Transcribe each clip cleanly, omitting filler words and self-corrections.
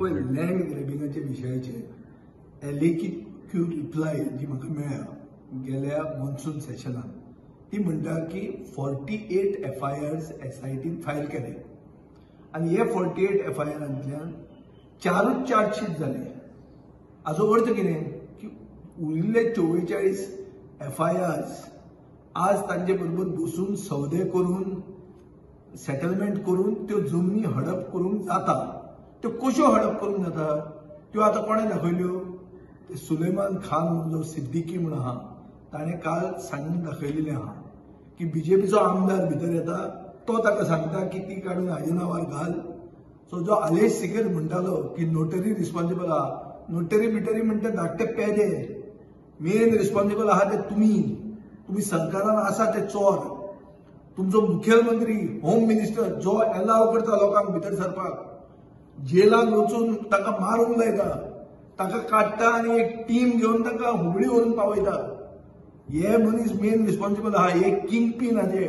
पळय, लँड ग्रॅबिंगाच्या विशयाचेर एलेखीत रिप्लाय जी म्हाका मेळ्ळ्या गेल्या मॉन्सून सेशनान, ती म्हणटा की 48 एफआयआर्स एसआयटीन फायल केले आनी हे 48 एफआयआरांतल्यान 4ूच चार्जशीट जाले. हाचो अर्थ कितें की उरिल्ले 44 एफआयआर्स आज तांचे बरोबर बसून सौदे करून सेटलमेंट करून त्यो जमनी हडप करूंक जाता. त्यो कश्यो हडप करूंक जाता त्यो आतां कोणें दाखयल्यो? ते सुलेमान खान म्हणून जो सिद्दीकी म्हणून आहा ताणें काल सांगून दाखयलेलें आहा की बीजेपीचो आमदार भितर येता तो ताका सांगता की ती काडून हाजे नांवार घाल. सो जो आलेश सिकेर म्हणटालो की नोटरी रिस्पॉन्सिबल आहा, नोटरी बिटरी म्हणटा धाकटे पेदे, मेन रिस्पॉन्सिबल आहा ते तुमी, तुमी सरकारान आसा ते चोर. तुमचो मुखेलमंत्री होम मिनिस्टर जो एलाव करता लोकांक भितर सरपाक, जेलान वचून ताका मारूंक लायता, ताका काडटा आनी एक टीम घेवन ताका हुबळी व्हरून पावयता. हे मनीस मेन रिस्पॉन्सिबल आहा, हे किंग पीन हाजे.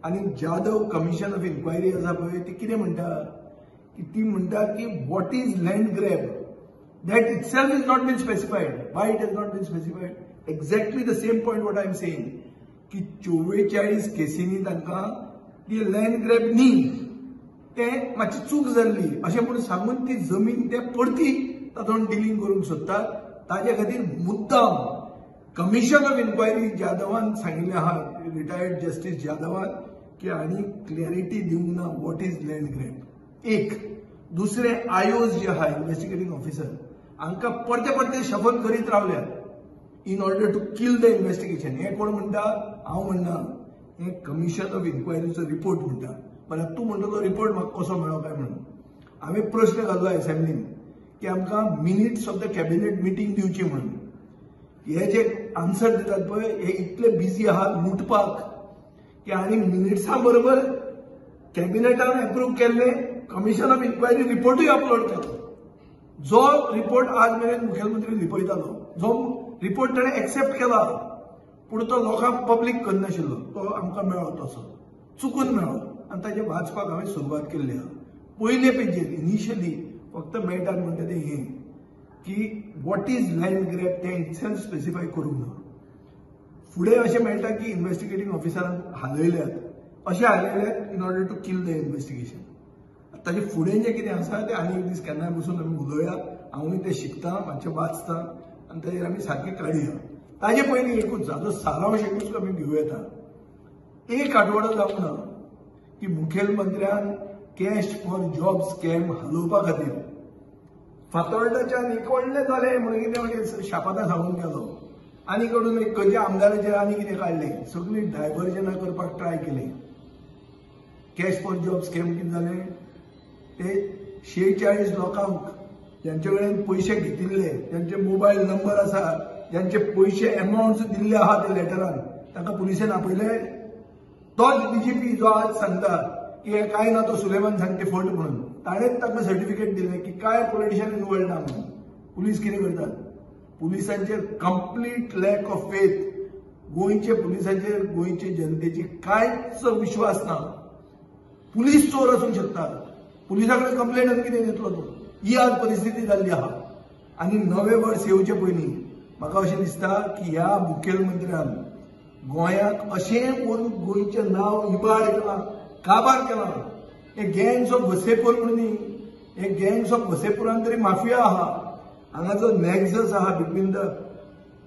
आनी जाधव कमिशन ऑफ इन्क्वायरी आसा पळय, ती कितें म्हणटा की ती म्हणटा की what is land grab that itself is not been specified. Why it has not been specified? Exactly the same point what I am saying की 44 केसींनी तांकां ती लँड ग्रॅब न्ही, तें मातशी चूक जाल्ली अशें म्हणून सांगून ती जमीन ते परती तातूंत डिलींग करूंक सोदतात. ताजे खातीर मुद्दाम कमिशन ऑफ इन्क्वायरी जाधवान सांगिल्लें आहा, रिटायर्ड जस्टीस जाधवान, की आनी क्लॅरिटी दिवंक ना what is land grab. एक दुसरें आयोज जे आहा इन्वेस्टिगेटींग ऑफिसर हांकां परते परते शफल करीत रावल्यात in order to kill the investigation. हें कोण म्हणटा? हांव म्हणना, हें कमिशन ऑफ इन्क्वायरीचो रिपोर्ट म्हणटा. पण तूं म्हणटा तो रिपोर्ट म्हाका कसो मेळ्ळो काय म्हणून हांवें प्रश्न घालो एसेंब्लीन की आमकां minutes of the cabinet meeting दिवची म्हणून. हे जे आन्सर दितात पळय हे इतले बिजी आहात लुटपाक की आनी मिनिट्सां बरोबर कॅबिनेटान एप्रूव केल्ले कमिशन ऑफ इन्क्वायरी रिपोर्टूय अपलोड केलो. जो रिपोर्ट आज मेरेन मुखेलमंत्री लिपयतालो, जो रिपोर्ट ताणें एक्सेप्ट केला पूण तो लोकांक पब्लीक करनाशिल्लो, तो आमकां मेळ्ळो तसो चुकून मेळ्ळो आनी ताजें वाचपाक हांवें सुरवात केल्ली आहा. पयले पेजेर इनिशियली फक्त मेळटात म्हणटा तें हें की what is land grab तें इटसेल्फ स्पेसिफाय करूंक ना. फुडें अशें मेळटा की इन्वेस्टिगेटींग ऑफिसरांक हालयल्यात, अशें हालयल्यात in order to kill the investigation. ताजे फुडें जें कितें आसा तें आनी एक दीस केन्नाय बसून आमी उलोवया. हांवूय तें शिकता, मातशें वाचता आनी ताजेर आमी सारकें काडया. ताजे पयलीं एकूच हाजो सारांश एकूच आमी घेवं येता. एक आठवडो जावंक ना की मुखेलमंत्र्यान कॅश फॉर जॉब स्कॅम हालोवपा खातीर फातोर्डाच्यान एक व्हडलें जालें म्हणून कितें म्हणजे शापातां सांगून गेलो आनी कडून एक खंयच्या आमदाराचेर आनी कितें काडलें, सगळीं डायवर्जनां करपाक ट्राय केलें. कॅश फॉर जॉब स्कॅम कितें जालें, ते 46 लोकांक ज्यांचे कडेन पयशे घेतिल्ले, ज्यांचे मोबायल नंबर आसा, ज्यांचे पयशे एमावंट्स दिल्ले आहा ते लेटरान, तांकां पुलिसेन आपयले. तोच बीजेपी जो आज सांगता की हें कांय ना, तो सुलेमान सांगते फट म्हणून, ताणेंच तांकां सर्टिफिकेट दिलें की कांय पॉलिटिशियन इनवॉल्ड ना म्हणून. पुलीस कितें करतात? पुलिसांचेर कंप्लीट लॅक ऑफ फेथ. गोंयचे पुलिसांचेर गोंयचे जनतेची कांयच विश्वास ना. पुलीस चोर आसूंक शकता, पुलिसां कडेन कंप्लेन आनी कितें दितलो तूं? ही आज परिस्थिती जाल्ली आहा. आनी नवें वर्स येवचे पयलीं म्हाका अशें दिसता की ह्या मुखेलमंत्र्यान गोंयाक अशें करून गोंयचें नांव इबाड केलां, काबार केलां. हे गँग्स ऑफ वसेपूर म्हणून न्ही, हे गँग्स ऑफ वसेपुरान तरी माफिया आहा. हांगा जो नॅक्सस आहा between the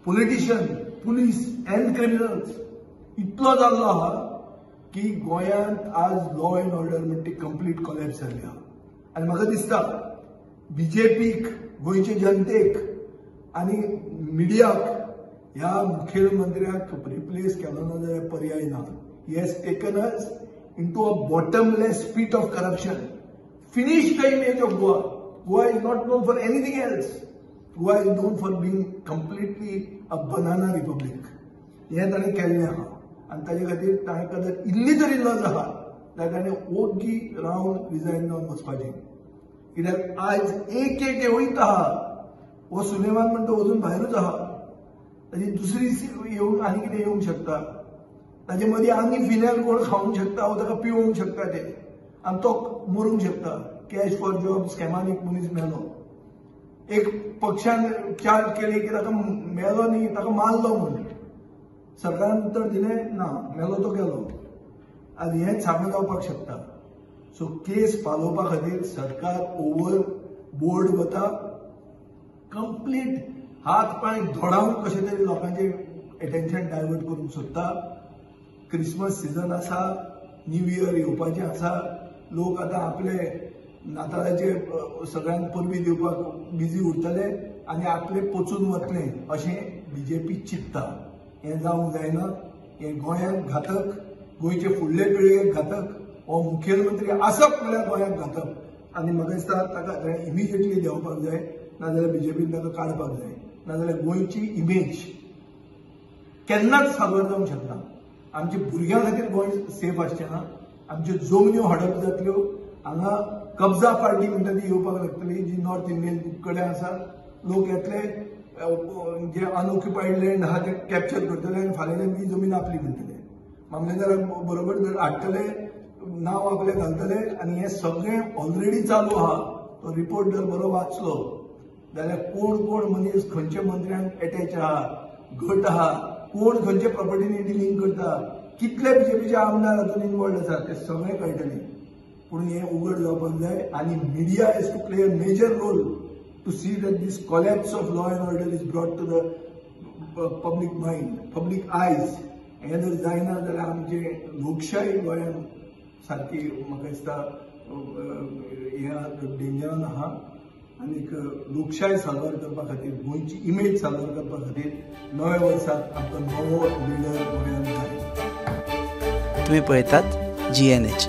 politician, police and criminals इतलो जाल्लो आहा की गोंयांत आज लॉ एंड ऑर्डर म्हणटा ती कंप्लीट कॉलॅप्स जाल्ली आहा. आनी म्हाका दिसता बीजेपीक, गोंयचे जनतेक आनी मिडियाक ह्या मुखेलमंत्र्याक रिप्लेस केलो ना जाल्यार पर्याय ना. He has taken us into a bottomless pit of corruption. Finish the image of Goa. Goa is not known for anything else. Goa is known for being completely a banana republic. हें ताणें केल्लें आहा आनी ताजे खातीर ताणें कदाच इल्ली तरी लज आहा जाल्यार ताणें ओगी रावन रिजायन जावन वचपाचें. कित्याक आयज एक एक वयता आहा, हो सुलेमान म्हणटा अजून भायरूच आहा, ताजी दुसरी येवन आनी कितें येवंक शकता, ताजे मदीं आनी फिनायल कोण खावंक शकता वो ताका पिवोवंक शकता ते, आनी तो मरूंक शकता. कॅश फॉर जॉब स्कॅमान एक मनीस मेलो. एक पक्षान चार्ज केली की ताका मेलो न्ही, ताका मारलो म्हूण. सरकारान उत्तर दिलें ना, मेलो तो गेलो. आनी हें सामकें जावपाक शकता. सो केस पालोवपा खातीर सरकार ओवर बोर्ड वता, कंप्लीट हात पांय धोडावन कशें तरी लोकांचें एटेन्शन डायवर्ट करूंक सोदता. क्रिसमस सिजन आसा, न्यू इयर येवपाचें आसा, लोक आतां आपले नाताळाचे सगळ्यांक परबी दिवपाक बिजी उरतले आनी आपले पचून वतले अशें बीजेपी चिंतता. हें जावंक जायना. हें गोंयांक घातक, गोंयचे फुडले पिळगेक घातक. हो मुखेलमंत्री आसप म्हळ्यार गोंयांक घातक. आनी म्हाका दिसता ताका इमिजिएटली देंवपाक जाय, नाजाल्यार बीजेपीन ताका काडपाक जाय, नाजाल्यार गोंयची इमेज केन्नाच साल्वार जावंक शकना. आमच्या भुरग्यां खातीर गोंय सेफ आसचें ना. आमच्यो जमन्यो हडप जातल्यो. हांगा कब्जा पार्टी म्हणटा ती येवपाक लागतली, जी नॉर्थ इंडियन कडेन आसा. लोक येतले, जे अनऑक्युपायड लँड आहा ते कॅप्चर करतले आनी फाल्यां ती जमीन आपली म्हणटले. मामलेदाराक बरोबर हाडटले, नांव आपलें घालतले. आनी हें सगळें ऑलरेडी चालू आहा. तो रिपोर्ट जर बरो वाचलो जाल्यार कोण कोण मनीस खंयच्या मंत्र्यांक एटॅच आहा, घट आहा, कोण खंयच्या प्रॉपर्टीनी डिलींग करता, कितले बीजेपीचे आमदार हातूंत इनवॉल्ड आसात ते सगळें कळटलें. पूण हें उगड जावपाक जाय. आनी media has to play a major role to see that this collapse of law and order is brought to the public mind, public eyes. हें जर जायना जाल्यार आमचे लोकशाही गोंयांत सारकी म्हाका दिसता हें डेंजरान आहा. आनीक लोकशाही साल्वार करपा खातीर, गोंयची इमेज साल्वार करपा खातीर नव्या वर्साक आमकां नवो लिडर गोंयांत जाय. तुमी पळयतात GNH.